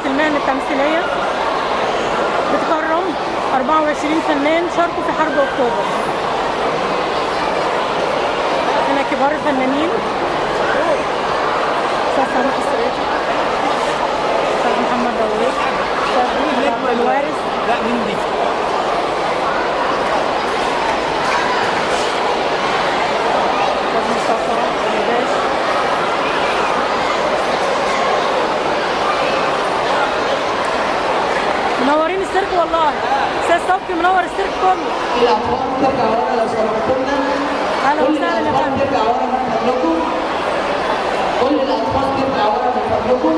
المهن التمثيلية بتكرم 24 فنان شاركوا في حرب أكتوبر. هنا كبار الفنانين، أستاذ سامح السريتي، أستاذ محمد داوود، أستاذ عبد الوارث. لا مين دي؟ أستاذ مصطفى الباش. منورين السيرك والله، أستاذ صبحي منور السيرك كله. الأطفال ترجع ورا لو سمحتوا. أهلا كل وسهلا يا الأطفال فندم. ترجع ورا من فضلكم. كل الأطفال ترجع ورا من فضلكم.